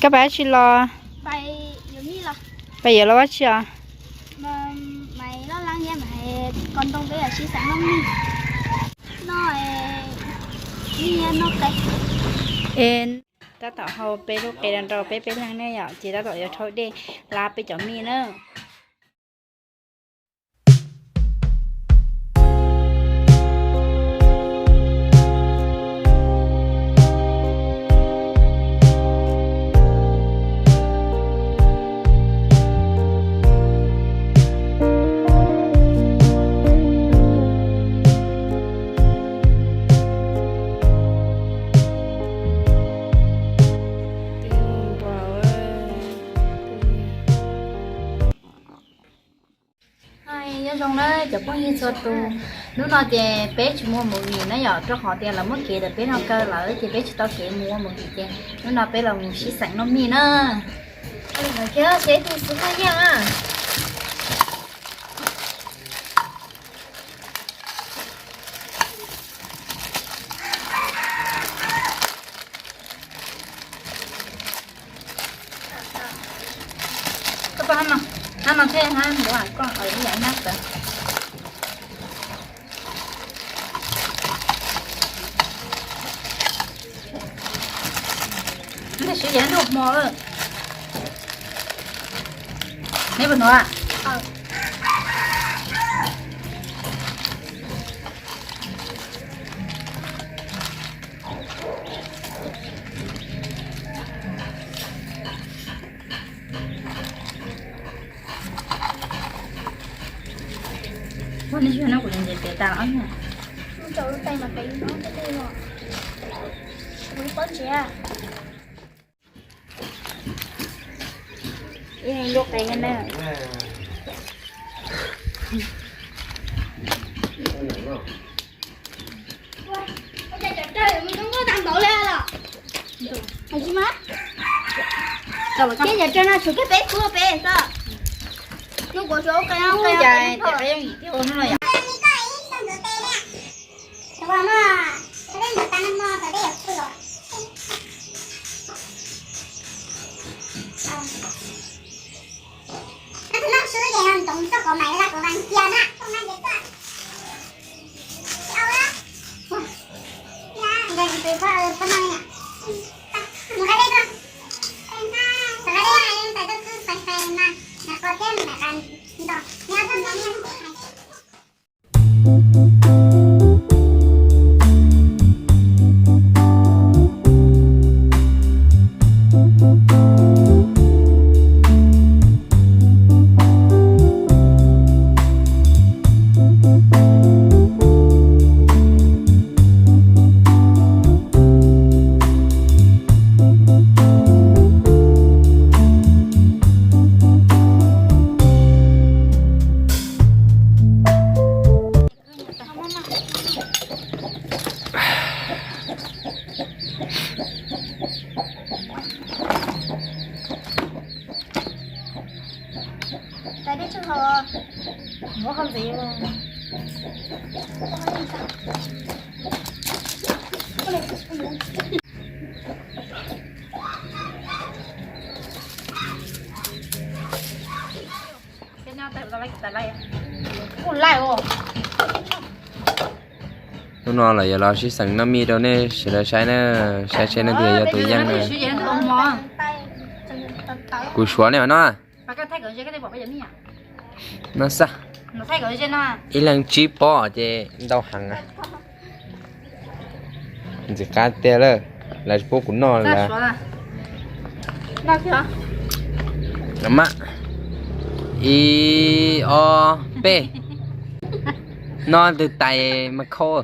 Koj pais dab tsi los? Pais yuav los ua dab tsi os? Es tab tom hau peb lub qe rau peb peb leeg ne yom, ces tab tom yuav rhaub dej lab peb cov mij na. Nyob zoo na cov phooj ywg txhua tus, hnub no ces peb tsis mus ua movie na yom, rau qhov tias lawv muab kev ntawm peb no kaw lawm ces peb tsis tau kev mus ua movie ces hnub no peb los mus sib xeem noj mij na. Seb tus xwb muaj nyiaj na. Koj pab hab no, hab no thiab hab ntuv koj ib yam nyab tawv. Neb siv yev ntuj hmo lawm. Neb puas hnov? Ua nej tsis yog no kuv yuav nce pem tas ob nyuag. Ib lub qe na. Ces yam tsawg no tshuav kiag peb khub peb xwb. Hnub kuv tshuav qe, qe, qe, qe, qe, qe, qe, qe, qe, qe, Hnub no los yuav los sib xeem noj mij rau nej sawv daws saib na, saib seb nej tias yog tus yeej na. Kuv suav nej mas no. No xav ib leeg tsib pob ces ntau heev. Ntxim qab tiag lawm, lawv tsis pub kuv noj lawm. Mas ib ob peb, noj twg tais mas khau.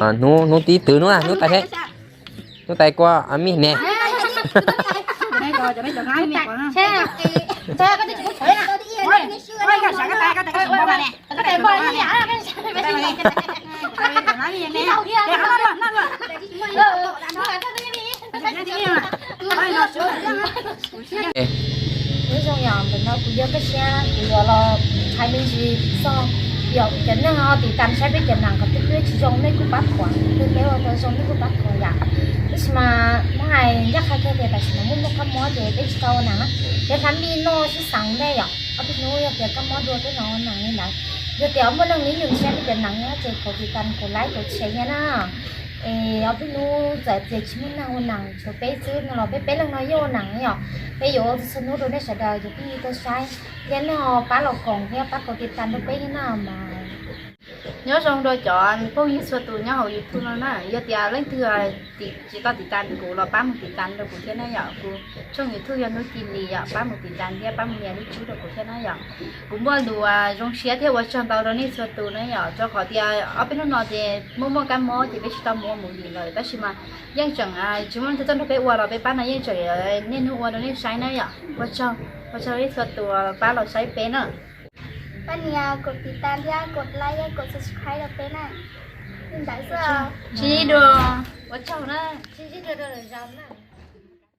Hnub hnub tib twg hnub, hnub tais, hnub tais kua a mij ne. Nyob zoo yom, ntawm no kuv yog Kab Siab, kuv yuav los ntshai me ntsis txog yom, cov neeg ho tiv tas saib peb cov nees qhov twg twb tsis zoo nej kuj pab thuam, twb peb ua tau zoo nej kuj pab thuam yom. Tab sis mas muab hais ncaj qha kiag tias tam sim no muaj muaj kab mob ces peb tsis tau ua nees na, peb hlab mij noj sib xeev ntej yom. Ob peb hnub yog tias kab mob dua peb mam ua nees li ntawd. Yog tias muaj leej twg nyiam saib peb cov nees no ces kaum tiv tas kaum like kaum share thiab na. Es ob peb hnub txawm tias tsis muaj neeg ua nees tshuav peb xwb no los peb peb leeg no yeej ua nees yom. Peb yuav ua txhua hnub rau nej sawv daws cov phooj ywg tau saib thiab nej ho pab los koom thiab pab kaum tiv tas rau peb thiab na mas. Nyob zoo rau cov phooj ywg txhua tus nyob hauv YouTube no na, yog tias leej twg tsis tau tiv tas kuv los pab mus tiv tas rau kuv thiab na yom. Kuv tshooj YouTube yog Hnub Ci Lis yom, pab mus tiv tas thiab pab mus nias lub tswb rau kuv thiab na yom. Kuv muaj lus zoo siab thiab ua tsaug ntau rau nej txhua tus na yom, rau qhov tias ob peb hnub no ces muaj muaj kab mob ces peb tsis tau mus ua movie lawm, tab sis mas yeej tseem tsis muaj leej twg tuaj nrog peb ua los peb pab no yeej tseem niaj hnub ua rau nej saib na yom. Ua tsaug, ua tsaug nej txhua tus pab los saib peb na. Pab nias kaum tiv tas thiab kaum like thiab kaum subscribe rau peb na. Li ntawd xwb. Sib ntsib dua, ua tsaug na. Sib ntsib dua rau lwm zaus na.